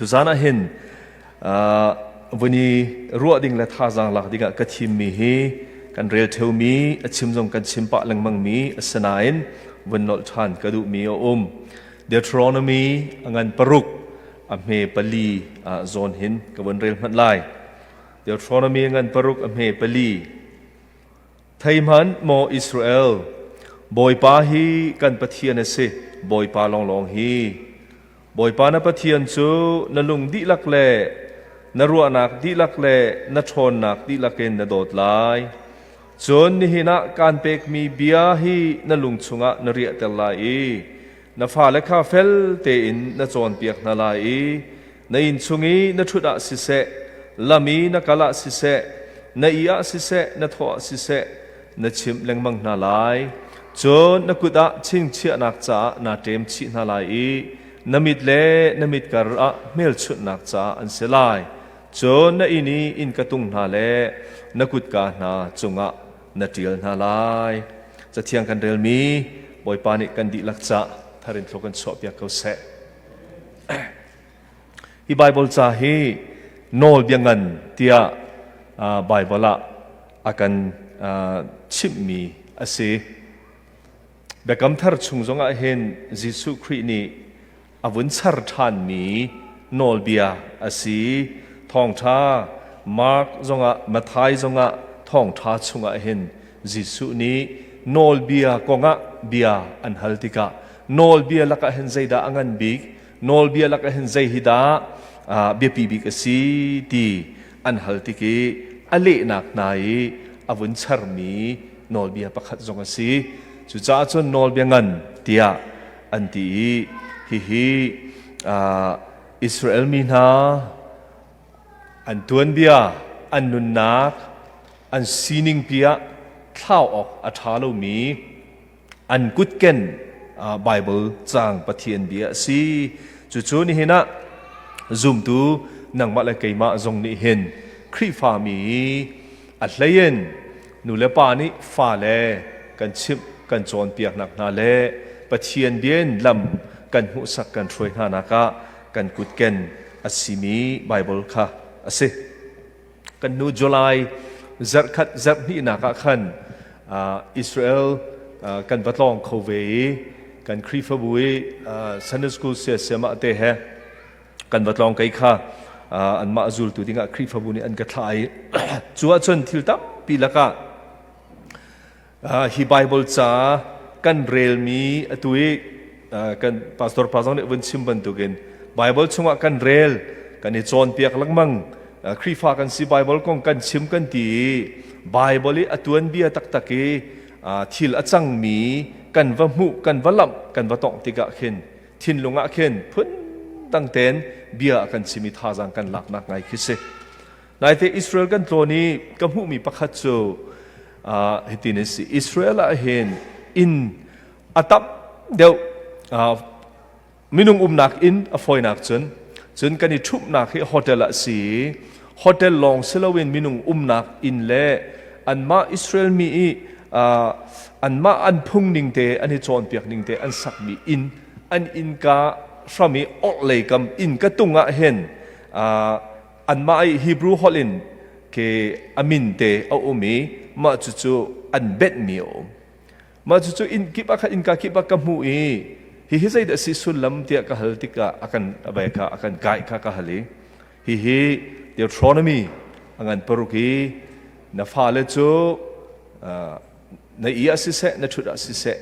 Tuzan ah hin vun i ruah ding le thazaang lak dingah ka thimmi hi kan rel ṭheumi a chim zong kan chim pah lengmangmi a si nain vun nolh ṭhan ka duhmi a um. Deuteronomy a ngan paruk a hme pali zawn hin ka vun rel hmanh lai. Deuteronomy a ngan paruk a hme pali. Thei hmanh maw Israel, Bawipa hi kan Pathian a si, Bawipa lawnglawng hi. Bawipa na Pathian cu na lung dihlak le na ruahnak dihlak le na ṭhawnnak dihlak in na dawt lai. Cun nihin ah kaan pekmi bia hi na lung chungah na riahter lai i na fale kha fel tein na cawnpiak hna lai i na inn chung i na ṭhut ah siseh, lam i na kal ah siseh, na ih ah siseh, na thawh ah siseh, na chimh lengmang hna lai. Cun na kut ah chingchiahnak caah naa ṭem chih hna lai i na mit le na mit kar ah hmelchunhnak caah an si lai. Cun na inn i innka tung hna le na kutka hna cungah na ṭial hna lai. Cathiang kan relmi Bawipa nih kan dihlak cah thar in thlua kan chuahpiak ko seh. Hi Baibal ca hi nawlbia ngan tiah Baibal ah a kan chimhmi a si. Biakam Thar chung zongah hin Jesuh Khrih nih a vun char ṭhanmi nawlbia a si. Thawngṭha Mark zongah Matthai zongah thawngṭha chungah hin Jesuh nih nawlbia kongah bia an hal tikah nawlbia lakah hin zeidah a ngan bik nawlbia lakah hin zei hi dah biapi bik a si ti an hal tik i a lehnak hna i a vun charmi nawlbia pakhat zong a si. Cucaah cun nawlbia ngan tiah an ti i hihi Israel mi hna an tuanbia, an nunnak, an sining pi ah thlau awk a ṭha lomi an kutken Bible caang Pathian bia a si. Cucu nihin ah zumtu nangmah le keimah zong nih hin Khrihfami a hleiin nu le pa nih fale kan chimh kan cawnpiaknak hna le Pathian bia in lam kan hmuhsak kan hruai hna nak ah kan kutken a simi Bible kha a si. Kan hnu July zarhkhat zarhhnihnak ah khan Israel kan va tlawng kho ve i kan Khrihfabu i Sunday School siasiamah te he kan va tlawng kei kha anmah zultu dingah Khrihfabu nih an ka thlah i cu ahcun thil tampi lakah Hi Bible ca kan relmi atu i kan pastor pa zong nih vun chim bantukin Bible chungah kan rel kan i cawnpiak lengmang. Khrihfa kan si, Bible kong kan chim kan ti i Bible i a tuanbia taktak i thil a cangmi kan va hmuh, kan va lamh, kan va tongh tikah khin thinlung ah khin phun dang ten bia a kan chim i thazaang kan laknak ngai khi si. Naite Israel kan tlawn i ka hmuhmi pakhat cu hitin a si. Israel ah hin inn a tam deuh, minung umnak inn a fawinak cun. Cun kan i ṭhumhnak hi hotel ah si i hotel lawng si loin minung umnak inn le anmah Israel mi i anmah an phung ning te, an i cawnpiak ning te an sakmi inn, an innka hram i orhlei kam innka tung ah hin anmah i Hebrew holh in ke a min te a um i mah cucu an benhmi a um. Mah cucu inn kip ah khan, innka kip ah ka hmuh i hihi zeidah si sullam tiah ka hal tikah a kan abai kha a kan kai kha ka hal i hihi Deuteronomy a ngan paruk i na fale cu na i ah siseh, na ṭhut ah siseh,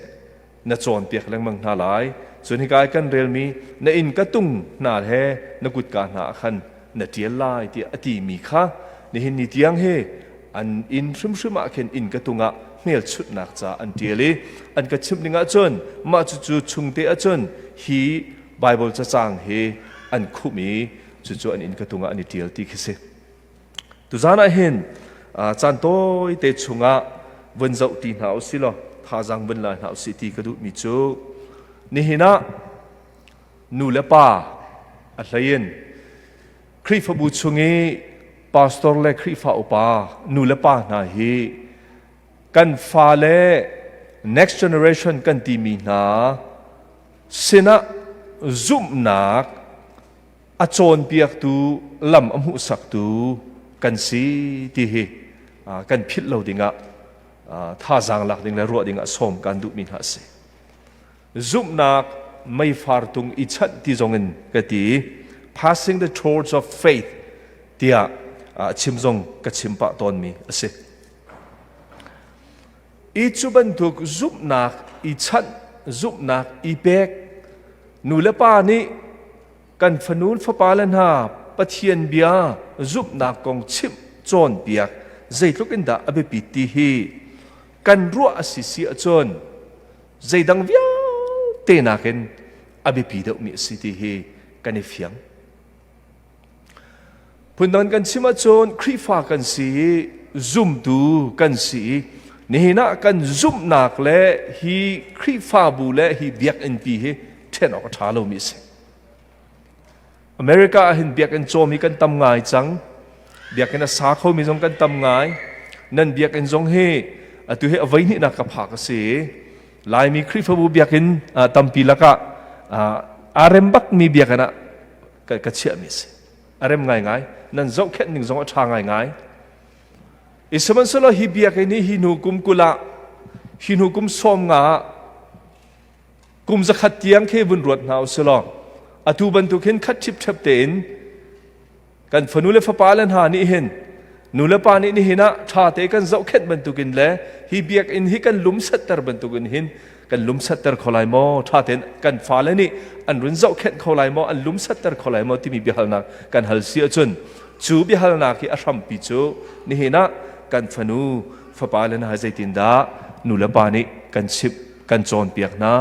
na cawnpiak lengmang hna lai. Cun hika i kan relmi na inn ka tung hna he na kutka hna ah khan na ṭial lai tiah a timi kha nihin ni tiang hi an inn hrimhrim ah khin inn ka tung ah hmelchunhnak ca an ṭial i an ka chimh ning ahcun mah cucu chungte ahcun hi Baibal cacang hi an khumh i cucu an inn ka tung ah an i ṭial ti khi si. Tuzaan ah hin caan tawite chungah vun zoh ti hna usih law thazaang vun la hna usih ti ka duhmi cu nihin ah nu le pa, a hlei in Khrihfabu chung i pastor le Khrihfa upa nu le pa hna hi kan fale, next generation kan timi hna sinah zumhnak A cawnpiaktu lam a hmuhsaktu kan si ti hi kan philh lo dingah thazaang lak ding le ruah dingah sawm kan duhmi hna a si. Zumhnak meifar tung i chanh ti zongin ka ti. Passing the torch of faith tiah chim zong ka chim pah tawnmi a si. I cu bantuk zumhnak i chanh, zumhnak i pek nu le pa nih kan fanu fapa le hna Pathian bia zumhnak kong chimh cawnpiak zeitluk in dah a biapit ti hi kan ruah a si si ahcun zeidang vialte nakin a biapi deuhmi a si ti hi kan i fiang. Phundang kan chim ahcun Khrihfa kan si i zumtu kan si i nihin ah kan zumhnak le hi Khrihfabu le hi biakinnpi hi ṭhen awk a ṭha lomi a si. America ah hin biakinn cawm hi kan tam ngai cang. Biakinn a sa khomi zong kan tam ngai. Nan biakinn zong hi atu hi a voihnihnak ka phak a si. Laimi Khrihfabu biakinn tampi lakah aa rem bakmi biakinn ah ka chiahmi a si. A rem ngaingai. Nan zohkhenh ning zong a ṭha ngaingai. I sihmanhsehlaw hi biakinn hi hi hnu kum 20 ah hi hnu kum 50 ah kum 100 tiang khi vun ruat hna usilaw atu bantuk hin khat ṭhipṭhep tein kan fanu le fapa le hna nih hin nu le pa nih nihin ah ṭha te kan zohkhenh bantukin le hi biakinn hi kan lumsatter bantukin hin kan lumsatter kho lai maw ṭha tein kan fale nih an run zohkhenh kho lai maw an lumsatter kho lai maw timi biahalnak kan hal si ahcun cu biahalnak hi a hrampi cu nihin ah kan fanu fapa le hna zeitindah nu le pa nih kan chimh kan cawnpiak hna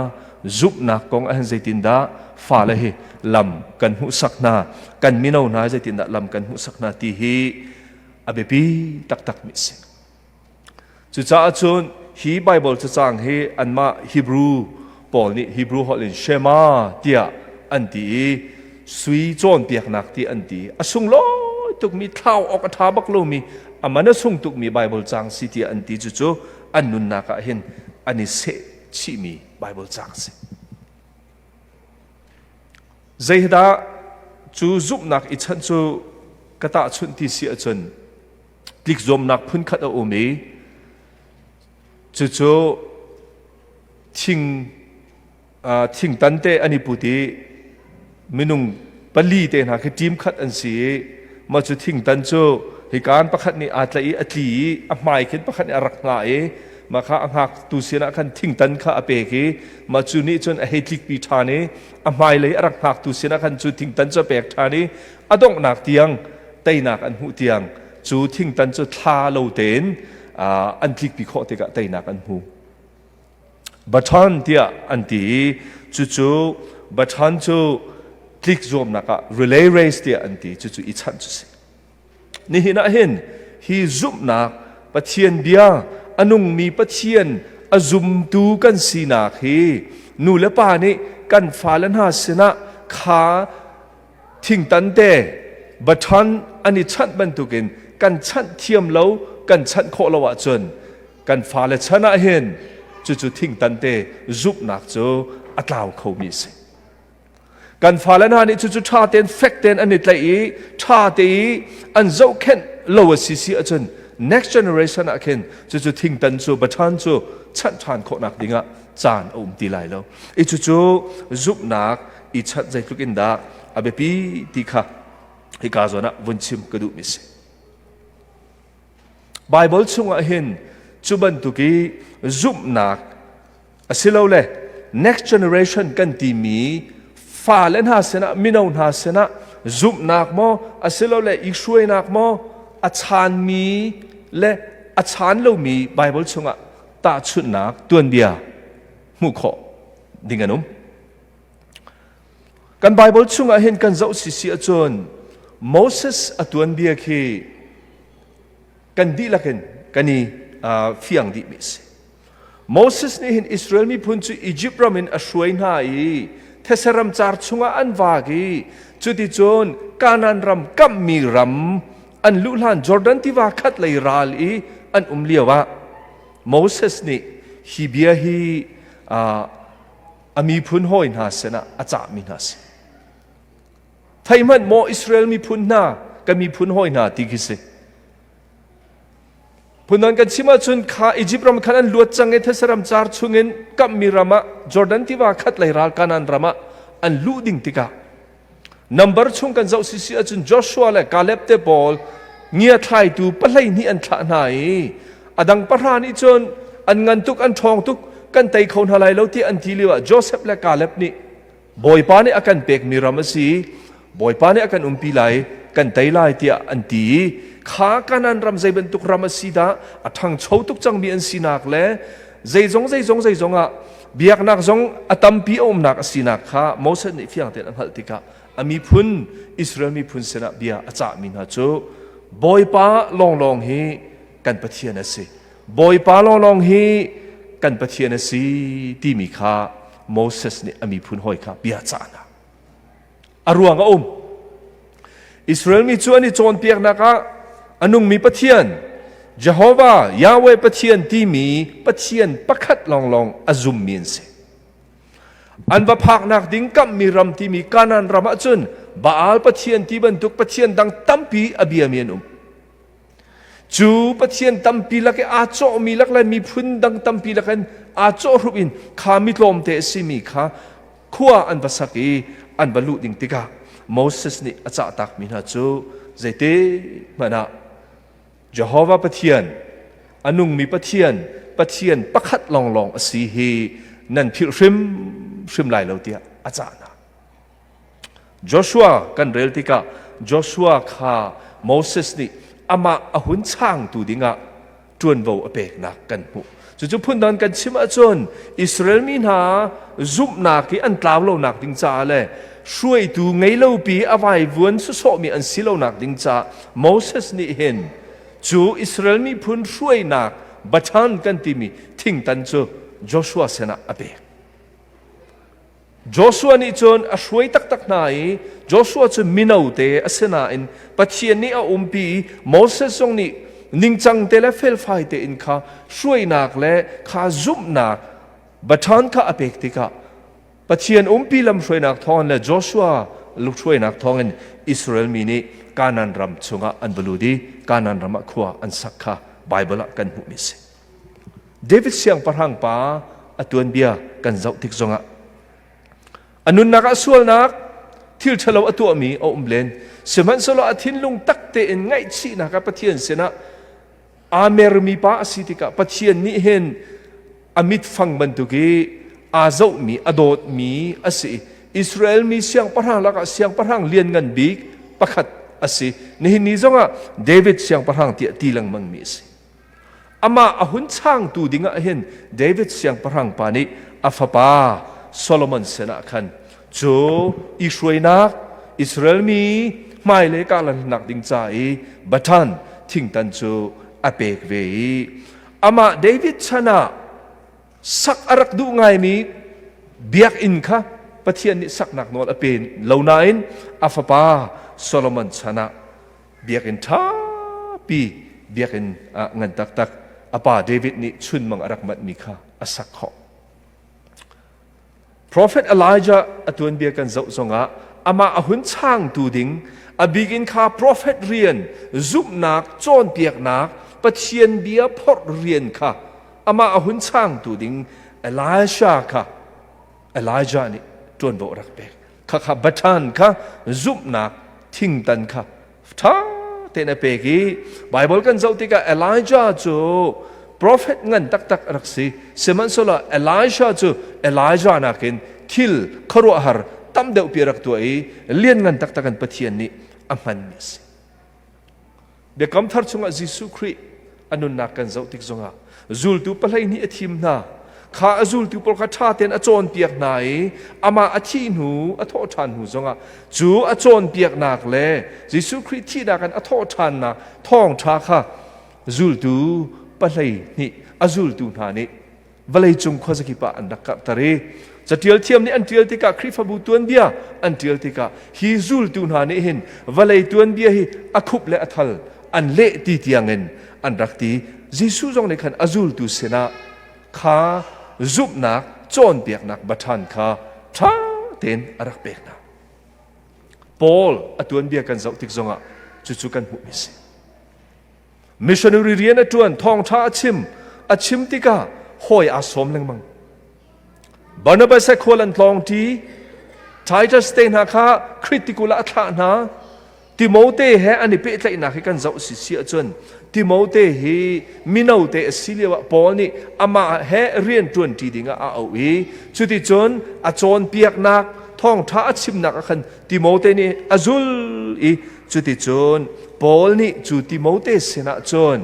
zumhnak kong ah hin zeitindah fale hi lam kan hmuhsak hna kan mino hna zeitindah lam kan hmuhsak hna ti hi a biapi taktak mi a si cucaah cun hi Bible cacang hi anmah Hebrew pawl nih Hebrew holh in Shema tiah an ti i sui cawnpiaknak ti an ti a sunglawi tukmi thlau awk a ṭha bak lomi a man a sung tukmi Bible cang si tiah an ti cucu an nunnak ah hin an i seh chihmi Bible cang a si. Zeidah cu zumhnak i chanh cu ka tahchunh ti si ahcun tlikzuamnak phunkhat a um i cucu thing thingtan te an i put i minung pali te hna khi team khat an si i mah cu thingtan cu hikaan pakhat nih aa tlaih i a tli i a hmai khin pakhat nih a rak hngah i mah kha a hngaktu sinah khan thingtan kha a pek i mah cu nih cun a hei tlikpi ṭhan i a hmailei a rak hngaktu sinah khan cu thingtan cu a pek ṭhan i a donghnak tiang teinak an hmuh tiang cu thingtan cu thla lo tein an tlikpi khawh tikah teinak an hmu. Baton tiah an ti i cucu baton cu tlik zuamnak ah relay race tiah an ti cucu i chanh cu si. Nihin ah hin hi zumhnak Pathian bia a nungmi Pathian a zumtu kan sinak hi nu le pa nih kan fale hna sinah kha thingtan te baton an i chanh bantukin kan chanh thiam lo kan chanh khawh lo ahcun kan fale chan ah hin cucu thingtan te zumhnak cu a tlau khomi a si. Kan fale hna nih cucu ṭha tein fek tein an i tlaih i ṭha te i an zohkhenh lo a si si ahcun next generation ah khin cucu thingtan cu baṭhan cu chanh ṭhan khawhnak dingah caan a um ti lai lo. I cucu zumhnak i chanh zeitluk in dah a biapi ti kha hika zawn ah vun chim ka duhmi si. Baibal chungah hin cu bantuk i zumhnak asilole next generation kan timi fale hna sinah mino hna sinah zumhnak maw asilole i hruainak maw a chaanmi le a chaan lomi Baibal chungah tahchunhnak tuanbia hmuh khawh ding an um. Kan Baibal chungah hin kan zoh sisi ahcun Moses a tuanbia khi kan dihlak in kan i fiang dihmi a si. Moses nih hin Israel miphun cu Egypt ram in a hruai hna i these ram car chungah an vak i cuticun Kanaan ram kamhmi ram an luh hlan Jordan tiva khat lei ral i an um lio ah Moses nih hi bia hi a miphun hawi hna sinah a cahmi hna si. Thei hmanh maw Israel miphun hna, ka miphun hawi hna ti khi si. Phundang kan chim ahcun kha Egypt ram khan an luat cang i these ram car chungin kamhmi ram ah Jordan tiva khat lei ral Kanaan ram ah an luh ding tikah number chung kan zoh sisi ahcun Joshua le Caleb te pawl ngia thlaitu 12 an thlah hna i a dang pahra nih cun an ngan tuk an ṭhawng tuk kan tei kho hna lai lo ti an ti lio ah Joseph le Caleb nih Bawipa nih a kan pekmi ram a si Bawipa nih a kan umpi lai kan tei lai tiah an ti i kha Kanaan ram zei bantuk ram a si dah a ṭhangcho tuk cangmi an sinak le zeizong zeizong zeizong ah biaknak zong a tampi a umnak a sinak kha Moses nih fiang tein a hngalh tikah a miphun Israel miphun sinah bia a cahmi hna cu Bawipa lawnglawng hi kan Pathian a si Bawipa lawnglawng hi kan Pathian a si timi kha Moses nih a miphun hawi kha bia cah hna. A ruang a um. Israel mi cu an i cawnpiaknak ah a nungmi Pathian Jehovah Yahweh Pathian timi Pathian pakhat lawnglawng a zummi an si. An va phaknak ding kamhmi ram timi Kanaan ram ahcun Baal Pathian ti bantuk Pathian dang tampi a biami an um. Cu Pathian tampi lak i aa cawhmi lak le miphun dang tampi lak in aa cawhrup in kha mi tlawmte a simi kha khua an va sak i an va luh ding tikah Moses nih a cahtakmi hna cu zeiti hmanh ah Jehovah Pathian, a nungmi Pathian, Pathian pakhat lawnglawng a si hi nan philh hrimhrim lai lo tiah a cah hna. Joshua kan rel tikah Joshua kha Moses nih amah a hun changtu dingah ṭuanvo a peknak kan hmuh. Cucu phundang kan chim ahcun Israel mi hna zumhnak i an tlau lonak ding caah le hruaitu ngei lopi a vaivuan sawsawhmi an si lonak ding caah Moses nih hin cu Israel miphun hruainak baton kan timi thingtan cu Joshua sinah a pek. Joshua nih cun a hruai taktak hna i Joshua cu mino te a si nain Pathian nih a umpi i Moses zong nih ningcang te le felfai tein kha hruainak le kha zumhnak baton kha a pek tikah Pathian umpi lamhruainak thawngin le Joshua luhruainak thawngin Israel mi nih Kanaan ram chungah an va lut i Kanaan ram ah khua an sak kha Baibal ah kan hmuhmi a si. David siangpahrang pa a tuanbia kan zoh tik zongah a nunnak ah sualnak thil ṭhalo a tuahmi a um len sihmanhsehlaw a thinlung tak tein ngaihchihnak ah Pathian sinah aa mermi pa a si tikah Pathian nih hin a mitfang bantuk i aa zohmi a dawtmi a si Israel mi siangpahrang lakah siangpahrang lianngan bik pakhat a si nihin ni zongah David siangpahrang tiah ti lengmangmi a si Amah a hun changtu dingah hin David siangpahrang pa nih a fapa Solomon sinah khan cu i hruainak Israel mi hmailei kahlannak ding ca i baton thingtan cu a pek ve i amah David chan ah sak a rak duh ngaimi biakinn kha Pathian nih saknak nawl a pe lo nain a fapa Solomon chan ah biakinn ṭhapi biakinn ah ngan taktak a pa David nih chunmang a rak manhmi kha a sak khawh. Prophet Elijah a tuanbia kan zoh zongah amah a hun changtu ding a bikin kha prophet rian zumhnak cawnpiaknak Pathian bia phorh rian kha amah a hun changtu ding Elisha kha Elijah nih ṭuanvo a rak pek. Khakha baṭhan kha zumhnak thingtan kha ṭha tein a pek i Baibal kan zoh tikah Elijah cu prophet ngan taktak a rak si. Sihmanhsehlaw Elisha cu Elijah nakin thil khuaruahhar tam deuhpi a rak tuah i lianngan taktak in Pathian nih a hmanmi a si. Biakam thar chungah Jesuh Khrih a nunnak kan zoh tik zongah zultu 12 a thim hna. Kha a zultu pawl kha ṭha tein a cawnpiak hna i amah a thih hnu, a thawh ṭhan hnu zongah cu a cawnpiaknak le Jesuh Khrih thihnak in a thawh ṭhannak thawngṭha kha zultu 12 a zultu hna nih vawleicung khuazakip ah an rak karhter i catial thiam nih an tial tikah Khrihfabu tuanbia an tial tikah hi zultu hna nih hin vawlei tuanbia hi a khup le a thal an leh ti tiangin an rak ti. Jesuh zong nih khan a zultu sinah kha zumhnak cawnpiaknak baṭhan kha ṭha tein a rak pek hna. Paul a tuanbia kan zoh tik zongah cucu kan hmuhmi si. Missionary rian a ṭuan, thawngṭha a chim, a chim tikah hawi aa sawm lengmang. Barnabas he khual an tlawng ṭi, Titus te hna kha Krit tikulh ah a thlah hna. Timote he an i pehtlaihnak hi kan zoh si si ahcun Timote hi mino te a si lio ah Paul nih amah he rian ṭuanṭi ding ah a auh i cuticun a cawnpiaknak thawngṭha a chimnak ah khan Timote nih a zul i cuticun Paul nih cu Timote sinah cun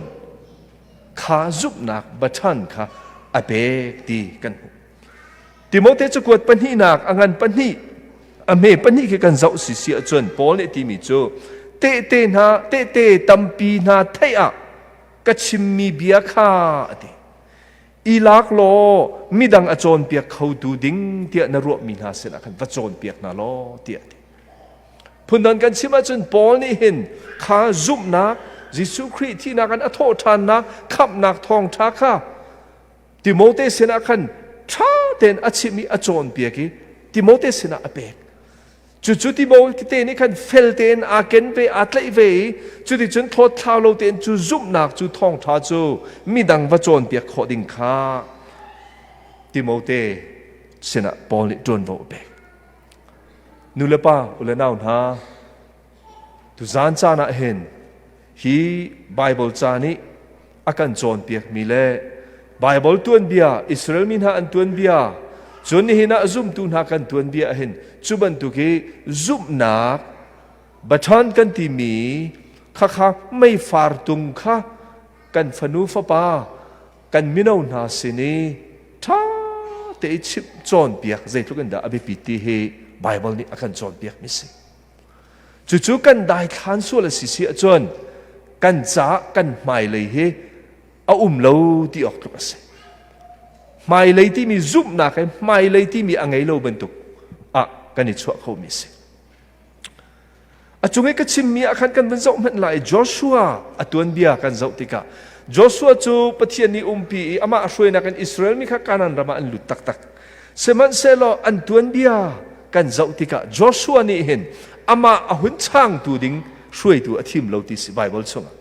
kha zumhnak baṭhan kha a pek ti kan hmuh. Timote cakuat pahnihnak a ngan pahnih a hme pahnih khi kan zoh si si ahcun Paul nih timi cu tehte hna tehte tampi hna theih ah ka chimmi bia kha a ti. I lak law midang a cawnpiak khotu ding tiah na ruahmi hna sinah khan va cawnpiak hna law tiah a ti. Phundang kan chim ahcun Paul nih hin kha zumhnak Jesuh Khrih thihnak in a thawhṭhannak khamhnak thawngṭha kha Timote sinah khan ṭha tein a chimh i a cawnpiak i Timote sinah a pek. Cucu Timote nih khan fel tein aa ken ve, aa tlaih ve i cuticun thawtthlau lo tein cu zumhnak cu thawngṭha cu midang va cawnpiak khawh ding kha Timote sinah Paul nih ṭuanvo a pek. Nu le pa, u le nau hna, tuzaan caan ah hin hi Baibal ca nih a kan cawnpiakmi le Baibal tuanbia, Israel mi hna an tuanbia, cun nihin ah zumtu hna kan tuanbia ah hin cu bantuk hi zumhnak baṭhan kan timi khakha meifar tung kha kan fanu fapa kan mino hna sin i ṭha te i chimh cawnpiak zeitluk in dah a biapit ti hi Baibal nih a kan cawnpiakmi si. Cucu kan daithlan sual a si si ahcun kan caah kan hmailei hi a um lo ti awk tluk a si. Hmailei timi zumhnak he hmailei timi a ngei lo bantuk ah kan i chuah khomi a si. A cung i ka chimmi ah khan kan vun zoh hmanh lai Joshua a tuanbia kan zoh tikah Joshua cu Pathian nih umpi i amah hruainak in Israel mi kha Kanaan ram ah an lut taktak. Sihmanhsehlaw an tuanbia kan zoh tikah Joshua nih hin amah a hun changtu ding hruaitu a thim lo ti si Bible chungah.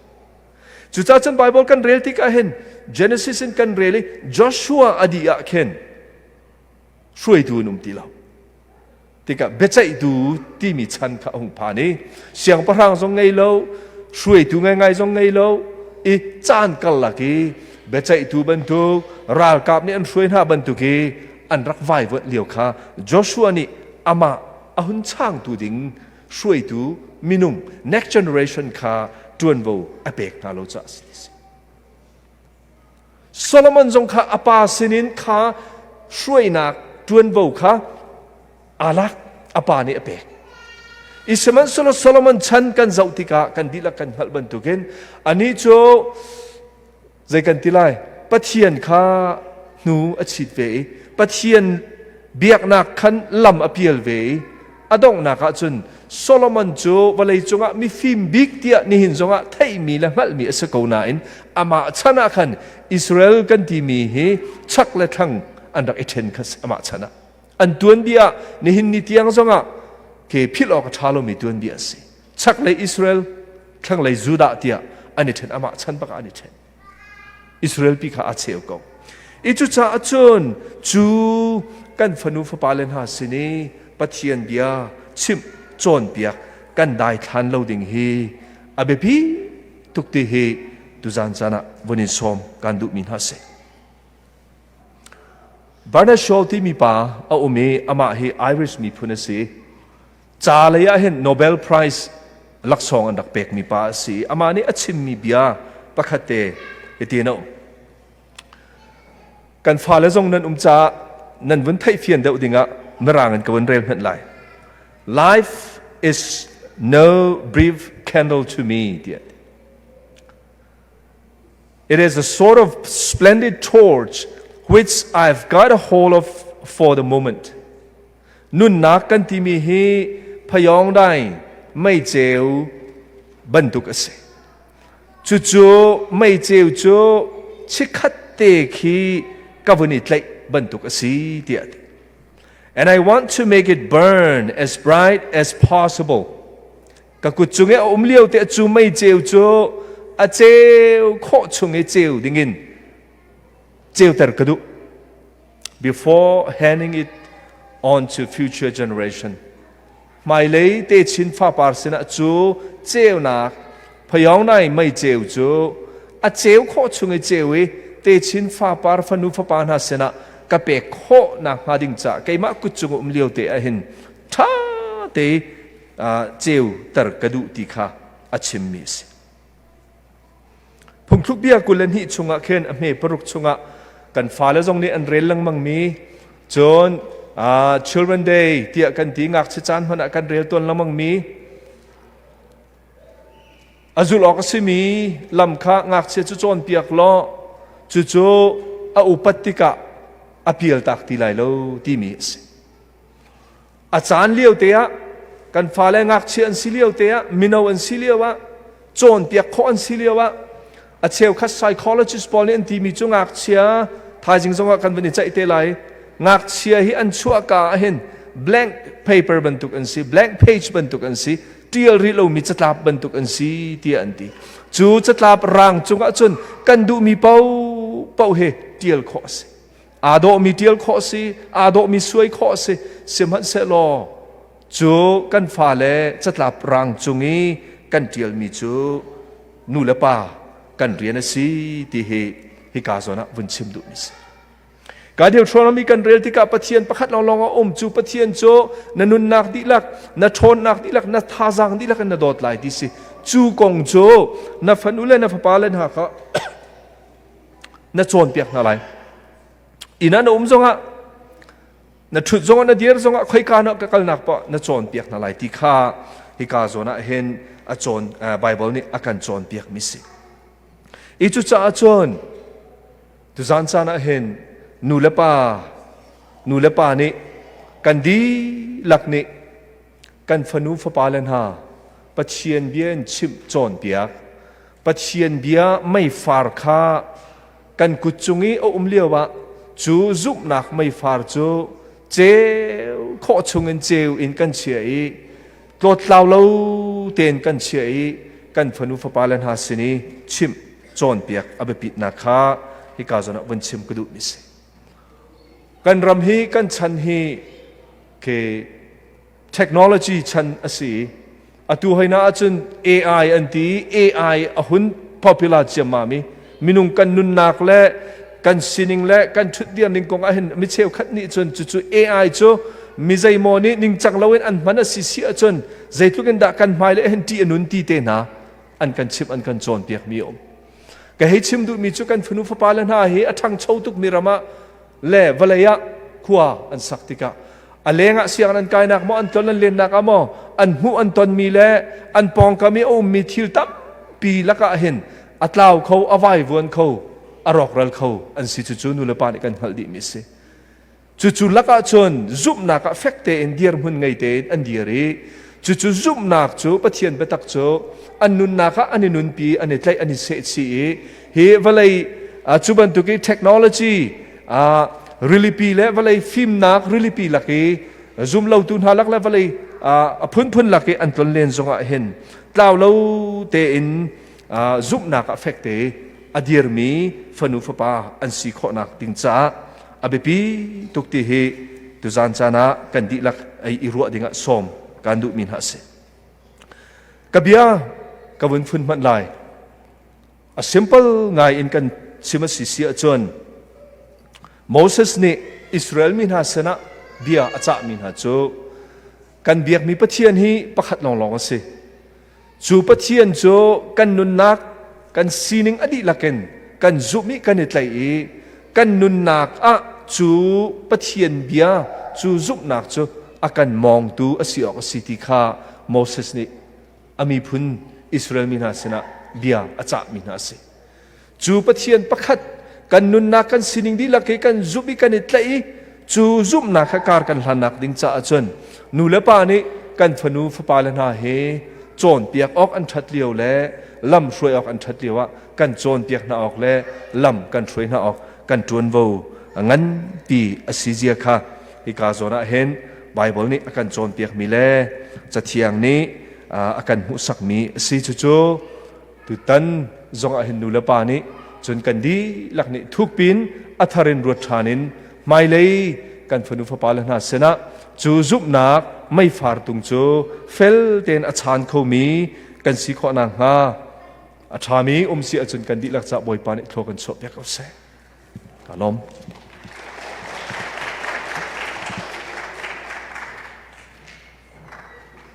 Cucaah cun Bible kan rel tikah hin Genesis in kan rel i Joshua a dih ah khin hruaitu an um ti lo. Tikah biaceihtu timi chan kha a hung phan i siangpahrang zong ngei lo, hruaitu ngaingai zong ngei lo i caan karlak i biaceihtu bantuk ralkap nih an hruai hna bantuk i an rak vaivuanh lio kha Joshua nih amah a hun changtu ding hruaitu minung next generation kha ṭuanvo a pek hna lo caah a si. Solomon zong kha a pa sinin kha hruainak ṭuanvo kha aa lak a pa nih a pek. I sihmanhsehlaw Solomon chan kan zoh tikah kan dihlak kan hngalh bantukin anih cu zei kan ti lai Pathian kha hnu a chit ve i Pathian biaknak khan lam a pial ve i a donghnak ah cun Solomon cu vawlei cungah mifim bik tiah nihin zongah theihmi le hngalhmi a si ko nain amah chan ah khan Israel kan timi hi chak le thlang an rak i ṭhen kha amah chan ah an tuanbia ah nihin ni tiang zongah ke philh awk a ṭha lomi tuanbia a si chaklei Israel thlanglei Judah tiah an i ṭhen amah chan bak ah an i ṭhen Israel pi kha aa cheu ko. I cucaah cun cu kan fanu fapale hna sin i Pathian bia chimh cawnpiak kan daithlan lo ding hi a biapi tuk ti hi tuzan caan ah vun in sawm kan duhmi hna si. Bernard Shaw timi pa a um i amah hi Irish miphun a si. Ca lei ah hin Nobel Prize laksawng an rak pekmi pa a si. Amah nih a chimmi bia pakhat te hitin a um. Kan fale zong nan um caah nan vun theihfian deuh dingah mirang in ka vun rel hmanh lai. Life is no brief candle to me tiah. It is a sort of splendid torch which I've got a hold of for the moment. Nunnak kan timi hi phayawngdai meiceu bantuk a si. Cucu meiceu cu chikkhat te khi ka vun i tlaih bantuk a si tiah a ti. And I want to make it burn as bright as possible. Ka kut cung i a um lio te cu mei ceu cu a ceu khawh chung i ceu dingin ceuter ka duh. Before handing it on to future generation. Hmailei techin fapar sinah cu ceunak phayawngnai mei ceu cu a ceu khawh chung i ceu i techin fapar fanu fapa hna sinah ka pek khawh nakhnga ding caah keimah kut cung um lio te ah hin ṭha te ceuter ka duh ti kha a chimmi a si. Phungthluk bia 22 chungah khin a hme paruk chungah kan fale zong nih an rel lengmangmi cun Children Day tiah kan ti ngakchia caan hmanh ah kan rel tawn lengmangmi a zulh awk a simi lam kha ngakchia cu cawnpiak law cucu a upat tikah a pialtak ti lai lo timi a si. A caan lio te ah kan fale ngakchia an si lio te ah mino an si lio ah cawnpiak khawh an si lio ah a cheukhat psychologist pawl nih an timi cu ngakchia thaizing zongah kan van i ceih te lai ngakchia hi an chuahka ah hin blank paper bantuk an si blank page bantuk an si tial rih lomi catlap bantuk an si tiah an ti cu catlap rang cungah cun kan duhmi paoh hi tial khawh a si Aa dawhmi ṭial khawh a si, aa dawhmi suai khawh a si. Sihmanhsehlaw cu kan fale catlap rang cung i kan ṭialmi cu nu le pa kan rian a si ti hi hika zawn ah vun chim duhmi si. Ka Deuteronomy kan rel tikah Pathian pakhat lawnglawng a um cu Pathian cu na nunnak dihlak, na ṭhawnnak dihlak, na thazaang dihlak in na dawt lai ti si. Cu kong cu na fanu le na fapa le hna kha na cawnpiak hna lai. Inn ah na um zongah na ṭhut zongah na dir zongah khoika na ka kalnak poah na cawnpiak hna lai ti kha hika zawn ah hin a cawn Bible nih a kan cawnpiak mi si. I cucaah cun tuzan caan ah hin nu le pa nu le pa nih kan dihlak nih kan fanu fapa le hna Pathian bia in chimh cawnpiak Pathian bia meifar kha kan kut cung i a um lio ah cu zumhnak meifar cu ceu khawh chungin ceu in kan chia i tlawttlau lo tein kan chia i kan fanu fapa le hna sin i chimh cawnpiak a biapitnak kha hika zawn ah vun chim ka duhmi si. Kan ram hi kan chan hi ke technology chan a si. Atu hoi na ahcun AI an ti AI a hun popular ciammam i minung kan nunnak le kan sining le kan ṭhutdir ning kong ah hin mi cheukhat nih cun cucu AI cu mi zeimaw nih ningcang loin an hman a si si ahcun zeitluk in dah kan hmai le hin ṭih a nun ti te hna an kan chimh an kan cawnpiak mi a um. Ka hei chim duhmi cu kan fanu fapa le hna hi a ṭhangcho tukmi ram ah le vawlei ah khua an sak tikah a lengah sianginn an kainak maw an tlon an lennak ah maw an hmuh an tonmi le an pawngkam i a ummi thil tampi lakah hin a tlau kho a vaivuan kho a rawkral kho an si cucu nu le pa nih kan hngalh dihmi a si Cucu lakah cun zumhnak ah fek tein dirhmun ngei tein an dir i cucu zumhnak cu Pathian biatak cu an nunnak ah an i nunpi, an i tlaih, an i sehchih i hi vawlei cu bantuk i technology rilipi le vawlei fimnak rilipi lak i zumlotu hna lak le vawlei a phunphun lak i an tlonlen zongah hin tlau lo tein zumhnak ah fek te a dirmi fanu fapa an si khawhnak ding caah a biapi tuk ti hi tuzan caan ah kan dihlak ei i ruah dingah sawm kan duhmi hna a si. Ka bia ka vun fun hmanh lai. A simple ngai in kan chim a si si ahcun Moses nih Israel mi hna sinah bia a cahmi hna cu kan biakmi Pathian hi pakhat lawnglawng a si. Cu Pathian cu kan nunnak, kan sining a dihlak in kan zumh i kan i tlaih i kan nunnak ah cu Pathian bia, cu zumhnak cu a kan mawngtu a si awk a si ti kha Moses nih a miphun Israel mi hna sinah bia a cahmi hna a si. Cu Pathian pakhat kan nunnak kan sining dihlak hi kan zumh i kan i tlaih i cu zumhnak kha kar kan hlannak ding caah cun nu le pa nih kan fanu fapa le hna hi cawnpiak awk an ṭhat lio le lam hruai awk an ṭhat lio ah kan cawnpiak hna awk le lam kan hruai hna awk kan ṭuanvo nganpi a si zia kha hika zawn ah hin Bible nih a kan cawnpiakmi le Cathiang nih. a kan hmuhsakmi a si. Cucu tutan zong ah hin nu le pa nih cun kan dihlak nih thukpin a thar in ruat ṭhan in hmailei kan fanu fapa le hna sinah cu zumhnak meifar tung cu fel tein a chaan khomi kan si khawh nakhnga a ṭhami um si ahcun kan dihlak ca Bawipa nih thlua kan chuahpiak ko seh. Ka lawm.